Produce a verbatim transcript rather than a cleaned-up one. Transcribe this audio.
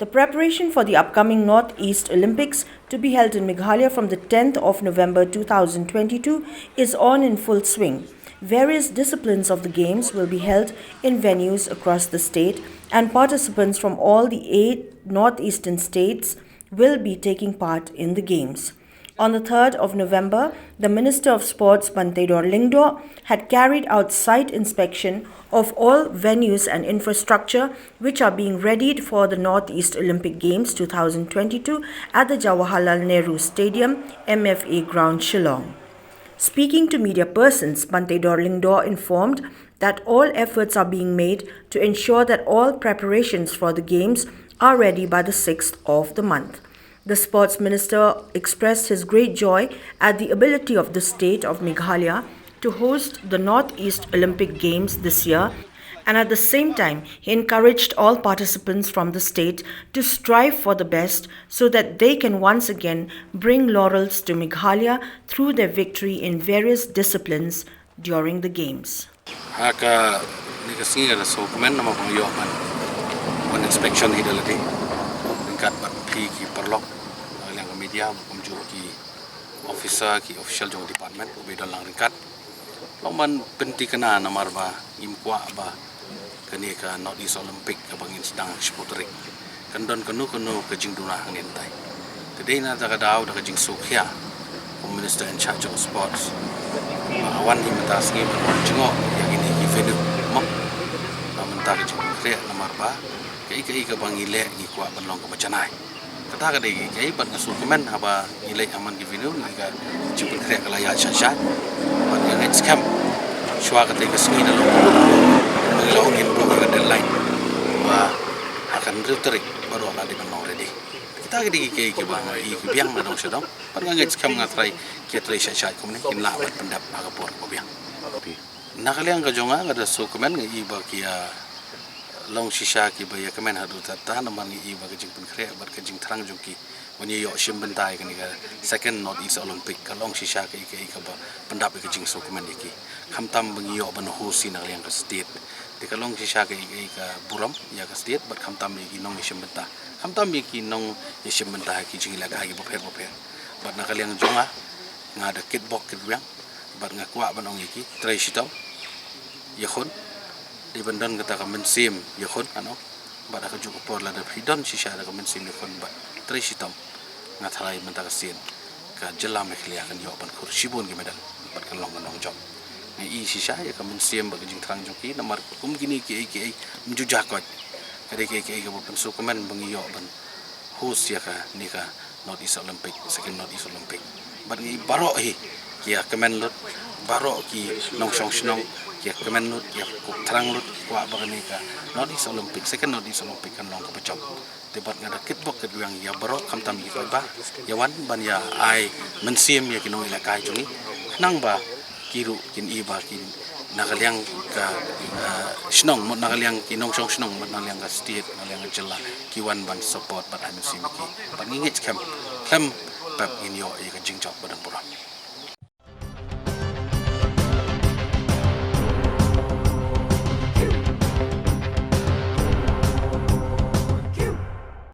The preparation for the upcoming Northeast Olympics, to be held in Meghalaya from the tenth of November two thousand twenty-two, is on in full swing. Various disciplines of the games will be held in venues across the state, and participants from all the eight northeastern states will be taking part in the games. On the third of November, the Minister of Sports, Banteidor Lyngdoh, had carried out site inspection of all venues and infrastructure which are being readied for the Northeast Olympic Games two thousand twenty-two at the Jawaharlal Nehru Stadium, M F A ground, Shillong. Speaking to media persons, Banteidor Lyngdoh informed that all efforts are being made to ensure that all preparations for the games are ready by the sixth of the month. The sports minister expressed his great joy at the ability of the state of Meghalaya to host the Northeast Olympic Games this year, and at the same time, he encouraged all participants from the state to strive for the best so that they can once again bring laurels to Meghalaya through their victory in various disciplines during the games. Ha kane ka sngi ka la sngewkmen namar ba nga ïoh ban wan inspection hi da lade ryngkat bad phi ki paralok, na ka liang ka media, kumjuh ki officer, ki official jong department, u ba don lang ryngkat. Long ban pynthikna namar ba ngim kwah ba kane ka Northeast Olympic kaba ngin sdang shiphew tarik kan don kano kano ka jingduna hangne hangtai. Te dei na kata ka daw da ka jingsngewkhia kum Minister in charge jong sports, ba nga wan hi mynta ka sngi ban wan jngoh ïa kine ki venue, mo. Ba mynta ka jingpynkhreh namar ba kaei kaei kaba ngi leh ngi kwah ban long kaba janai. Kata ka dei kaei kaei bad nga sngewkmen haba ngi leit ha man ki venue, ngi ka jingpynkhreh ka la ïaid shai shai. Bad nga ngeit skhem shuwa katei ka sngi da long, ngi la ong ngin buh ïa ka deadline ba ha ka hynriew tarik baroh la dei ban long ready. Kita ki dei ki kiei kiba nga i ki biang na dong sha dong. Bad nga ngeit skhem nga trai, ki trai shai shai kumne kin lah ban pyndep ha ka por kaba biang. Na ka liang ka jong nga, nga da sngewkmen, nga i ba ki ïa long shisha kiba ïa kmen haduh katta, namar nga i ba ka jingpynkhreh bad ka jingthrang jong ki ban ïa ïoh shim bynta ïa kane ka second North East Olympic ka long shisha kaei kaei kaba pyndap ïa ka jingsngewkmen ïa ki. Khamtam ba ngi ïoh ban host hi na ka liang ka state, te ka long shisha kaei kaei ka burom ïa ka state bad khamtam ïa ki nongïashim bynta, khamtam ïa ki nongïashim bynta ha ki jingïalehkai kiba pher ba pher. Bad na ka liang jong nga, nga da kitbok kitrwiang bad nga kwah ban ong ïa ki, trei shitom, ïakhun. Dei ban don kata ka mynsiem ïakhun, ano. Bad ha kajuh ka por lada phi don shisha da ka mynsiem ïakhun bad trei shitom, nga tharai mynta ka sien ka jylla Meghalaya kan ïoh ban khur shibun ki medal bad kan long ka nongjop. Nga i shisha ïa ka mynsiem bad ka jingthrang jong ki, namar kum kine kiei kiei mynjur jaka ka dei kiei kiei kaba pynsngewkmen ba ngi ïoh ban host ïa kane ka North East Olympic, second North East Olympic. Bad ngi baroh hi ki ïa kmen lut, baroh ki nongshong shnong ki ïa kmen lut, ki ïa kup thrang lut, ki kwah ba kane ka North East Olympic, second North East Olympic kan long kaba jop. Te bad nga da kitbok kitrwiang ïa baroh, khamtam ïa ki paidbah, ïa wan ban ïa ai mynsiem ïa ki nongïalehkai jong ngi, khnang ba ki ruh kin i ba ki na ka liang ka, ah, shnong, mut na ka liang ki nongshong shnong, mut na liang ka state, na liang ka jylla, ki wan ban support bad ai mynsiem ïa ki. Bad ngi ngeit skhem khlem pep ngin ïoh ïa ka jingjop ba don burom.